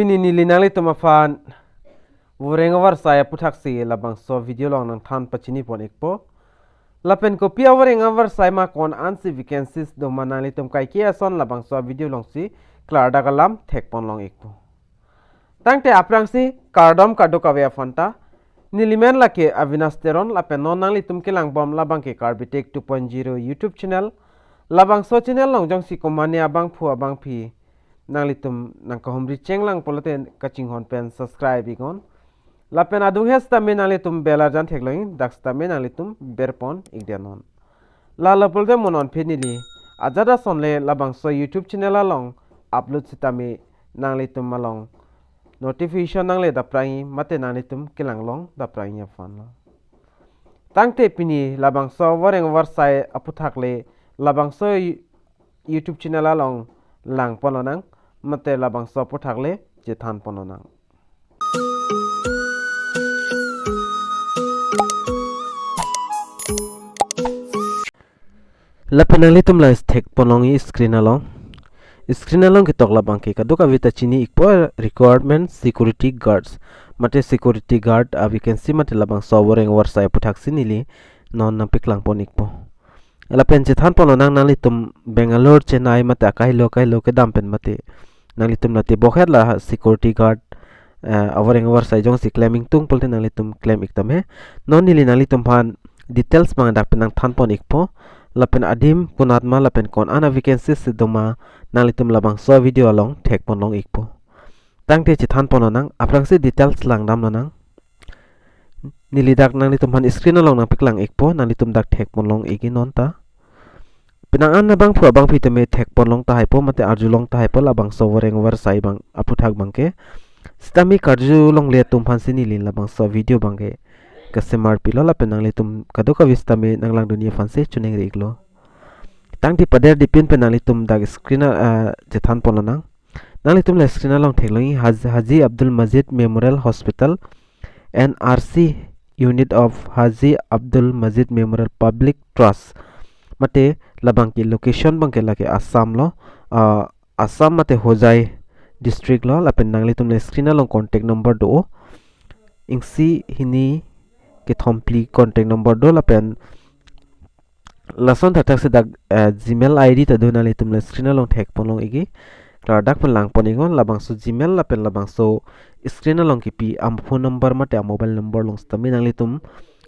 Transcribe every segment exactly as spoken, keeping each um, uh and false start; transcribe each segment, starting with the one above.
Pini neli nanglitum aphan voreng avarsai aputhaksi labangso video along nangthan pachini pon ikpo. Lapen kopi avoreng avarsai ma, ko-an ansi vacancies doma, nanglitum kaike ason labangso video alongsi klardak alam thek pon long ikpo. Tangte aphrangsi kardom kadokave aphanta. Neli men lake Avinash Teron lapen non nanglitum kelang bom labangke Karbi Tech two point zero YouTube channel. Labangso channel along jongsi komatne abangphu abangphi nanglitum nangkahumri chenglang pulote kachinghon pen subscribe iknon. Lapen adung he sitame nanglitum bell arjan theklong, dak sitame nanglitum ber pon ikdet non. Lalo pulote mo non aphi neli ajat asonle labangso YouTube channel along upload sitame nanglitum along notification nangle daprangji mate nanglitum kelang long daprangji aphanlo. Tangte pini labangso voreng avarsai aputhak le labangso You-, YouTube channel along lang pon lonang mate labangso aputhak le chethan pon lonang. Lapen nanglitum la thek pon long screen along. Screen along ketok labangke kadokave ta chini ikpo, requirement security guards. Mate security guard a vacancy mate labangso voreng avarsai aputhaksi neli non nangpeklang pon ikpo. Lapen chethan pon lonang, nanglitum Bangalore, Chennai mate akailo akailo kedam pen mate nanglitum la tebok het la security guard, eh, avoreng avarsai jongsi klem ingtung pulote nanglitum klem ik tame. Non neli nanglitum aphan details abang dak pen nangthan pon ikpo. Lapen adim konat ma lapen ko-an a vacancies si doma, nanglitum labangso video along thek pon long ikpo. Tangte chethan pon lonang, aphrangsi details langdam lonang. Neli dak nanglitum aphan screen along nangpeklang ikpo, nanglitum dak thek pon long iknon ta. Penang an abangphu abangphi tame thek pon long tahaipo mate arju long tahaipo labangso voreng avarsai abang aputhak abangke. Sitame karju longle atum aphansi neli labangso video abangke kasemar pilo lapen nanglitum kadokave sitame nanglangdunji aphansi choningri iklo. Tangte pader dipin pen nanglitum dak screen a, ah, chethan pon lonang. Nanglitum la screen along theklongji Haj-, Haji Abdul Majid Memorial Hospital, N R C Unit of Haji Abdul Majid Memorial Public Trust. Mate labangke location abangke lake Assam lo, ah, Assam mate Hojai district lo, lapen nanglitum la screen along contact number do. Isi hini kethom phli contact number do lapen lason thakthak si dak, eh, Gmail I D ta do, nanglitum la screen along thek pon long ikji. Klardak pen lang pon iknon, labangso Gmail lapen labangso screen along kipi a phone number mate a mobile number along sitame nanglitum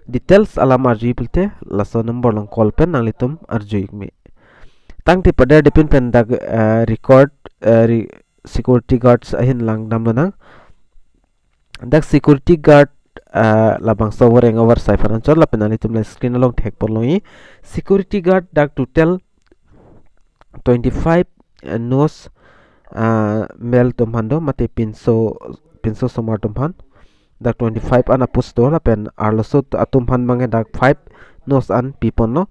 details alam arju pulote laso number along call pen nanglitum arju ik me. Tangte pader dipin pen dak, eh, record, eh, re-, security guards ahin langdam lonang. Dak security guard, ah, labangso voreng avarsai aphan anchot lapen nanglitum la screen along thek pon longji. Security guard dak total twenty-five, eh, nurse, ah, male atum aphan do, mate pinso, pinso osomar atum aphan. Dak twenty-five an a-post do lapen arloso atum aphan abangke dak five nurse an pi ponlo.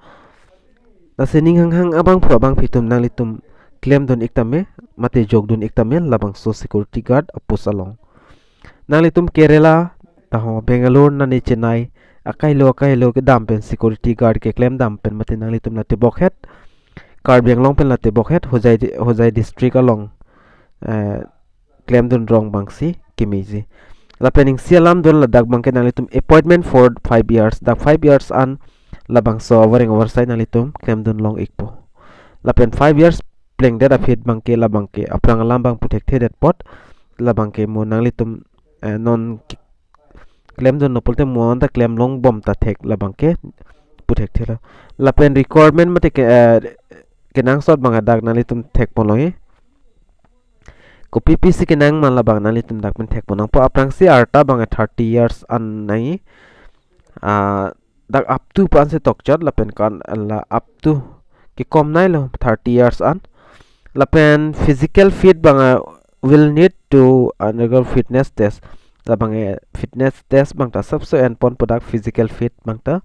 Lasi ning hanghang abangphu abangphi atum nanglitum klemdun ik tame, mate jokdun ik tame, labangso security guard a-post along. Nanglitum Kerala, taho Bangalore, nane Chennai, akailo akailo kedam pen security guard keklem dam pen mate nanglitum la tebok het. Karbi Anglong pen la tebok het, Hojai di-, Hojai district along, eh, klemdun rong abangsi kemeji. Lapen isi alam do, ladak abangke nanglitum appointment for five years, dak five years an labangso avoreng avarsai nanglitum klemdun long ikpo. Lapen five years plengdet aphi abangke labangke aphrang alam abang pu thekthedet apot, labangke mo nanglitum, eh, non ki-, klemdunlo pulote mo anta klem long bom ta thek, labangke pu thekthelo. Lapen requirement mate ke, eh, kenangsot abang dak nanglitum thek pon longji. Kopi pisi kenang ma labang nanglitum dak pen thek pon nangpo. Aphrangsi arta abang thirty years an nangji. Ah, dak up to pu ansi tokchot lapen ko-an la up to kekom nailo thirty years an. Lapen physical fit abang, ah, will need to undergo fitness test. Labang, eh, fitness test abang ta asapso en ponpo dak physical fit abang ta.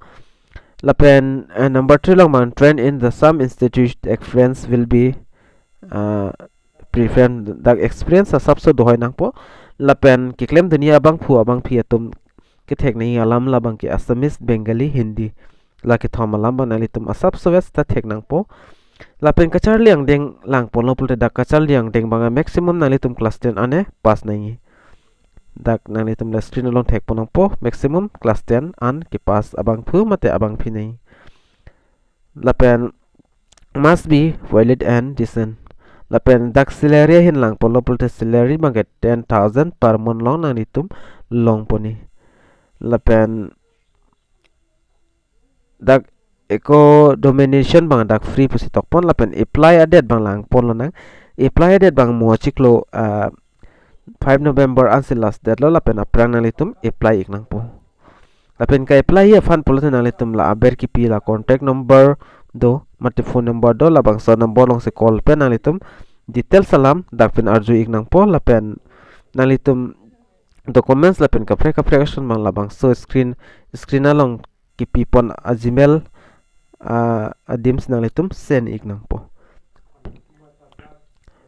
Lapen, eh, number three along abang train in the some institute, experience will be, ah, preference, dak experience asapso dohoi nangpo. Lapen keklemdunji abangphu abangphi atum kethek nangji alam labangke Assamese, Bengali, Hindi. La kethom alam abang nanglitum asapso ves ta thek nangpo. Lapen kacharli angdeng langponlo pulote dak kacharli angdeng abang maximum nanglitum class ten an pass nangji. Dak nanglitum la screen along thekpon nangpo, maximum class ten an kepass abangphu mate abangpi nangji. Lapen must be valid and decent. Lapen dak salary ahin langponlo pulote salary abangke ten thousand per month along nanglitum longponji. Lapen dak accommodation abang dak free pusi tokpon. Lapen apply a-date abang langponlonang. Apply a-date abang mo chiklo, ah, five November ansi last date lo, lapen aphrang nanglitum apply ik nangpo. Lapen ka-apply aphan pulote nanglitum la aber kipi la contact number do, mate phone number do, labangso number alongsi call pen nanglitum details alam dak pen arju ik nangpo. Lapen nanglitum documents lapen kaprek kaprek ason abang labangso screen, screen along kipipon a-Gmail, ah, adimsi nanglitum send ik nangpo.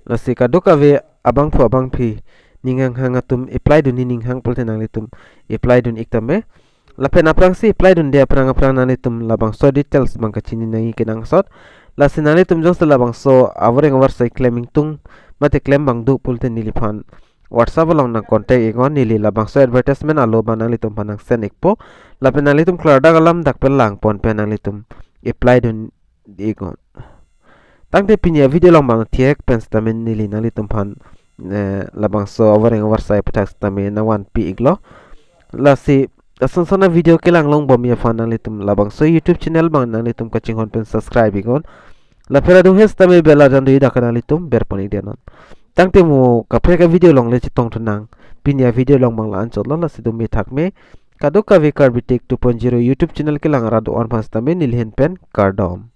Lasi kadokave abangphu abangpi ning hanghang atum apply dunji ning hang pulote nanglitum apply dun ik tame. Lapen aphrangsi apply dunde aphrang aphrang nanglitum labangso details abang kachini nangji kenangsot. Lasi nanglitum jongsi labangso avoreng avarsai klem ingtung mate klem abang do pulote neliphan WhatsApp along nang contact iknon, neli labangso advertisement alo abang nanglitum aphan nang send ikpo. Lapen nanglitum klardak alam dak pen langpon pen nanglitum apply dun iknon. Tangte pini a-video along abang thek pen sitame neli nanglitum aphan, eh, labangso avoreng avarsai aputhak sitame nangvanpi iklo. Lasi ason son a-video kelang longbomji aphan nanglitum labangso YouTube channel abang nanglitum kachinghon pen subscribe iknon. Lapen adung hes tame bell arjan do, dak nanglitum berpon ik denon. Tangte mo kaprek a-video along le chetongthunang. Pini a-video along abang la-anchotlo, lasi dome thakme. Kadokave Karbi Tech two point zero YouTube channel kelang arat do-an aphan sitame neli ahin pen kardom.